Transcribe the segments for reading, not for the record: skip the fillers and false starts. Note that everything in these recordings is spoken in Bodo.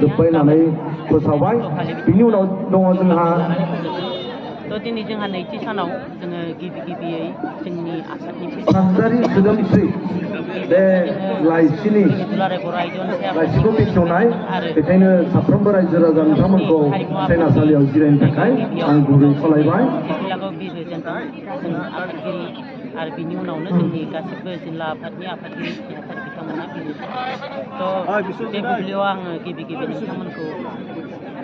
जोब्बाय होननानै फोसावबाय बिनि उनाव दङ जोंहा दिनै जोंहा नैथि सानाव जोङो गिबियै जोंनि आसामनि सानजारि सोदोमस्रि बे लाइसिनि दुलाराय बर' आइजो अनसाय लाइसिखौ बेखेवनाय बेखायनो साफ्रोमबो रायजो राजा नोंथांमोनखौ सायनासालियाव जिरायनो थाखाय आं गुरै खावलायबाय बिर होजेनदों जों आफादगिरि आरो बिनि उनावनो जोंनि गासिबो जिल्ला आफादनि आफादगिरि नेहाथारि बिथांमोना बिर होजेनदों बे बुब्लियाव आङो गिबि नोंथांमोनखौ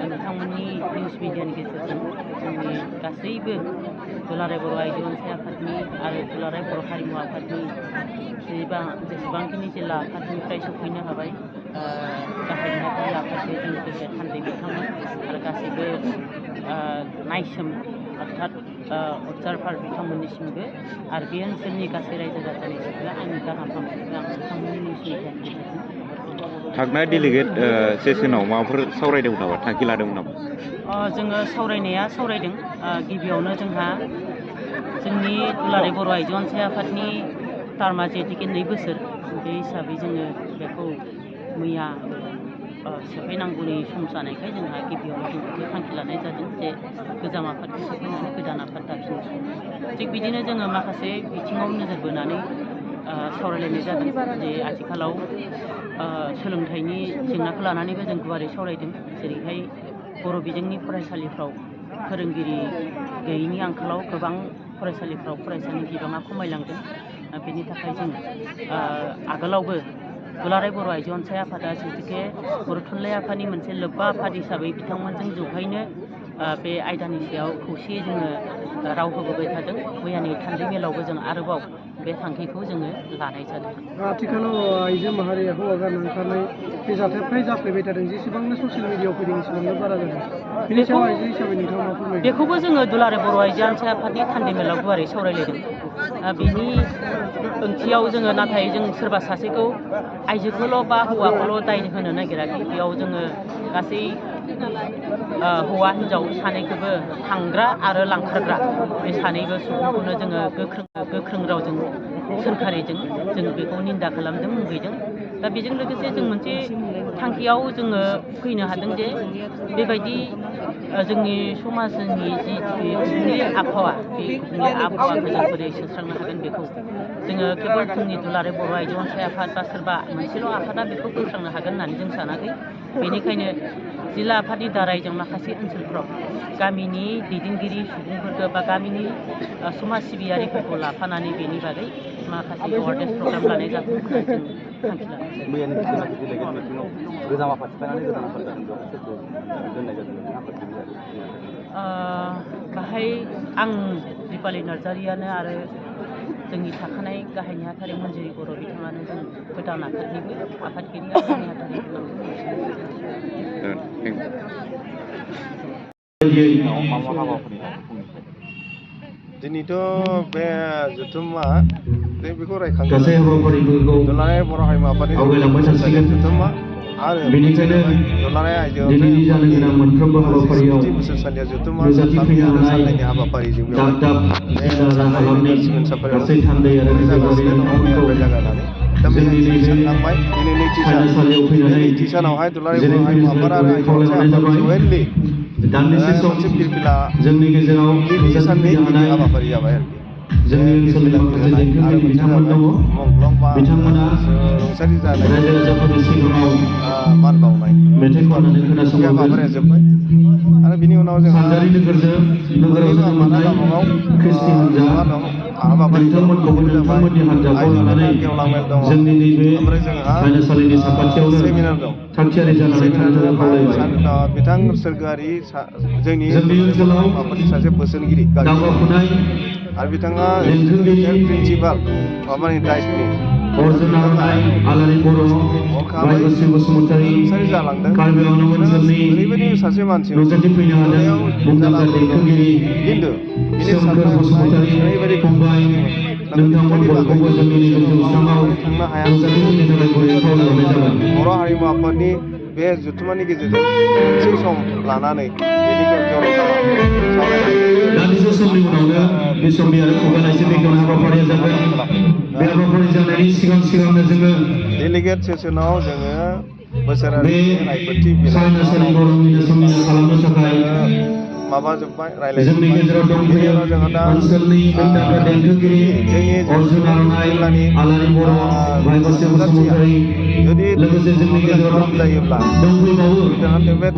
नोंथांमोननि निउस मिडियानि गेजेरजों जोंनि गासैबो दुलाराय बर' आइजो अनसाय आफादनि आरो दुलाराय बर' हारिमु आफादनि जेसेबांखिनि जिल्ला आफादनिफ्राय सफैनो हाबाय गाहाय नेहाथारि आफादगिरिजों लोगोसे थान्दै बिथांमोन आरो गासैबो नायसोम अर्थात अबजारभार बिथांमोननिसिमबो आरो बे ओनसोलनि गासै रायजो राजानिसिमबो आंनि गाहाम हामलायनायखौ आं नोंथांमोननि निउस मिडियानि गेजेरजों थांनाय डेलिगेट सेसनाव माबाफोर सावरायदोंमोन नामा थांखि लादोंमोन नामा जोङो सावरायदों गिबियावनो जोंहा जोंनि दुलाराय बर' आइजो अनसाय आफादनि टार्मा जिहेतुके 2 बोसोर बे हिसाबै जोङो बेखौ मैया सेफायनांगौनि सम जानायखाय जोंहा गिबियावनो जों बेखौ थांखि लानाय जादों जे गोजाम आफादखौ सेफायनानै गोदान आफाद दाफिननो थिग बिदिनो जोङो माखासे बिथिङाव नोजोर बोनानै सावरायलायनाय जादों जे आथिखालाव सोलोंथाइनि जेंनाखौ लानानैबो जों गुवारै सावरायदों जेरैहाय बर' बिजोंनि फरायसालिफ्राव फोरोंगिरि गैयैनि आंखालाव गोबां फरायसालिफ्राव फरायसानि बिबाङा खमायलांदों बेनि थाखाय जों आगोलावबो दुलाराय बर' आइजो अनसाय आफादा जिहेतुके बर' थुनलाइ आफादनि मोनसे लोब्बा आफाद हिसाबै बिथांमोनजों ज'यैनो बे आयदानि सायाव खौसेयै जोङो राव होबोबाय थादों मैयानि थान्दै मेलावबो जों आरोबाव बे थांखिखौ जोङो लानाय जादों आथिखालाव आइजो माहारिया हौवा गारना ओंखारनाय बे जाथाया फ्राय जाफ्लेबाय थादों जेसेबांनो ससियेल मिडियाआव फैदों एसेबांनो बारा जादों बेनि सायाव आइजो हिसाबै नोंथाङा मा फोरमायगोन बेखौबो जोङो दुलाराय बर' आइजो अनसाय आफादनि थान्दै मेलाव गुवारै सावरायलायदों बेनि ओंथियाव जोङो नाथाय जों सोरबा सासेखौ आइजोखौल' बा हौवाखौल' दाय होनो नागिराखै बेयाव जोङो गासै हौवा हिन्जाव सानैखौबो थांग्रा आरो लांखारग्रा बे सानैबो सुबुंखौनो जोङो गोख्रों रावजों सोरखारिजों जों बेखौ निन्दा खालामदों मुगैदों दा बेजों लोगोसे जों मोनसे थांखियाव जोङो फैनो हादों जे बेबायदि जोंनि समाजनि जि गुबुंले आबहावा बे गुबुंले आबहावाखौ जों बोरै सुस्रांनो हागोन बेखौ जोङो केबल जोंनि दुलाराय बर' आइजो अनसाय आफाद बा सोरबा मोनसेल' आफादा बेखौ बोस्रांनो हागोन होननानै जों सानाखै बेनिखायनो जिल्ला आफादनि दाराय जों माखासे ओनसोलफ्राव गामिनि दैदेनगिरि सुबुंफोरखौ बा गामिनि समाज सिबियारिफोरखौ लाफानानै बेनि बागै माखासे एवारनेस प्रग्राम लानाय जादों होननानै जों थांखि लादों गोजाम आफाद सिफायनानै गोदान आफाद जादों सोरखौ दोननाय जादों आफादगिरि बाहाय आं दिपालि नार्जारियानो आरो जोंनि थाखानाय गाहाय नेहाथारि मन्जिरि बर' बिथाङानो जों गोदान आफादनिबो आफादगिरि आरो नेहाथारि दिनैथ' बे जुथुमा बेखौ रायखांगोन दुलाराय बर' हारिमु आफादनि जुथुमा आरो दुलाराय आइजो अनसाय बोसोरसालिया जुथुमा साननायनि हाबाफारिजों नैथि सानावहाय दुलाराय बर' हारिमु आफाद आरो आइजो अनसाय आफाद जयेनलि मोनसे फिरफिला गिबि साननि गिबि हाबाफारि जाबाय जोंनि ओनसोलनि माखासे देंखोगिरि बिथांमोन दङ बिथांमोना रायजो राजाफोरनि सिगाङाव मान बावनाय मेथाइ खननानै खोनासंबाय जोब्बाय आरो बिनि उनाव जोंहा सानजारि नोगोराव जोनोम मोननाय ख्रिस्टि हान्जा नोंथांमोनखौबो नोंथांमोननि हान्जाखौ लानानै जोंनि नैबे सायनासालिनि साखाथियावनो थागथियारि जानानै थानो थाखाय खावलायबाय बिथां सोरगोआरि जोंनि ओनसोलाव सासे बोसोनगिरि दावगाफुनाय आरो बिथाङा देंखोगिरि प्रिन्सिपाल माबानि दाइसनि अर्जुना आलारि बर' रायबोस्रि बसुमतारी कार्बि आंलं ओनसोलनि ओरैबायदि सासे मानसि नुजाथिफैनो हादों मुंदांखा देंखोगिरि सोमखोर बसुमतारी फंबाय नोंथांमोन बयखौबो जोंनि नैबे जौस्राङाव नुजाथिफैनो थाखाय गुरै खावलायहरनाय जाबाय बर' हारिमु आफादनि बे जुथुमानि गेजेरजों मोनसे सम लानानै दान्दिसे समनि उनावनो बिसम्बि आरो खुगा लाइसि बेखेवनाय हाबाफारिया जागोन बे हाबाफारि जानायनि सिगांनो जोङो डेलिगेट सेसनाव जोङो बोसोरारि बे रायफोरथि बिलाइ सायनासालि बर' मिडिया सम्मेलन खालामनो थाखाय माबा जोब्बाय जोंनि रायलायजोब्बाय गेजेराव बेनि दंफैयो उनाव जोंहा दा ओनसोलनि मुंदांखा देंखोगिरि जोंनि अर्जुन आर'नाइ जिल्लानि आलारि बर' भाइगस्य बसुमतारी जुदि लोगोसे जोंनि गेजेराव खालामजायोब्ला दंफैबावो जोंहा बे